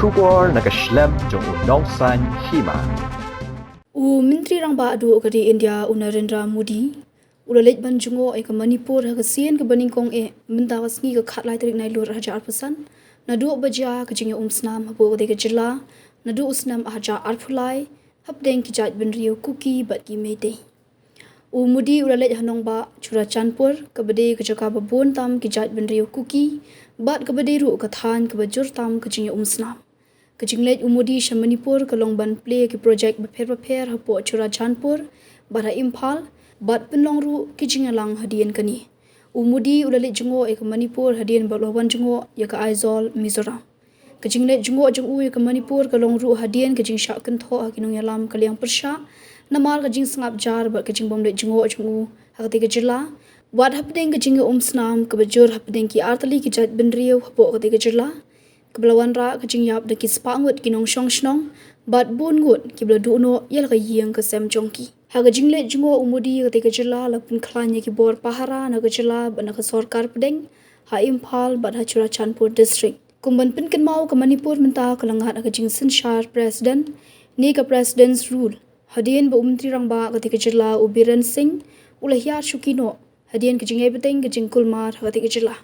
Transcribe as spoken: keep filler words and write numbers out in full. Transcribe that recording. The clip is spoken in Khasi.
Khubor na ka shlem jong u Nongsaiñ Hima. U Myntri Rangbah duh ka ri India u Narendra Modi u la leit ban jngoh ïa ka Manipur ha ka sien kaba nyngkong eh mynta ka sngi ka khatlai tarik Nailur arhajar arphew san, naduh ba jia ka jingïaumsnam hapoh katei ka jylla naduh u snem arhajar arphew lai hapdeng ki jaitbynriew Kuki bad ki Meitei. U Modi u la leit ha nongbah Churachandpur kaba dei ka jaka ba bun tam ki jaitbynriew Kuki bad kaba dei ruh ka thaiñ kaba jur tam ka jingïaumsnam. Ka jingleit u Modi sha Manipur ka long ban plie ki projek bapher bapher hapoh Churachandpur bad ha Imphal bad pynlong ruh ki jingïalang hadien kane. U Modi u la leit jngoh ïa ka Manipur hadien ba u la wan jngoh ïa ka Aizawl, Mizoram. Ka jingleit jngoh jong u ïa ka Manipur ka long ruh hadien ka jingshah kynthoh ha ki nongïalam ka liang pyrshah namar ka jingsngap jar bad ka jingbym leit jngoh jong u ha katei ka jylla wat hapdeng ka jingïaumsnam kaba jur hapdeng ki artylli ki jaitbynriew hapoh katei ka jylla, kaba la wanrah ka jingïap da ki spah ngut ki nongshong shnong bad bun ngut kiba la duh noh ïa la ka ïing ka sem jong ki. Ha ka jingleit jngoh u Modi ha katei ka jylla la pynkhlaiñ ïa ki bor pahara na ka jylla bad na ka sorkar pdeng ha Imphal bad ha Churachandpur District. Kum ban pynkynmaw, ka Manipur mynta ka la ngat ha ka jingsynshar President ne ka President's Rule hadien ba u Myntri Rangbah katei ka jylla u Biren Singh u la hiar shuki noh hadien ka jingïaibteng ka jingkulmar ha katei ka jylla.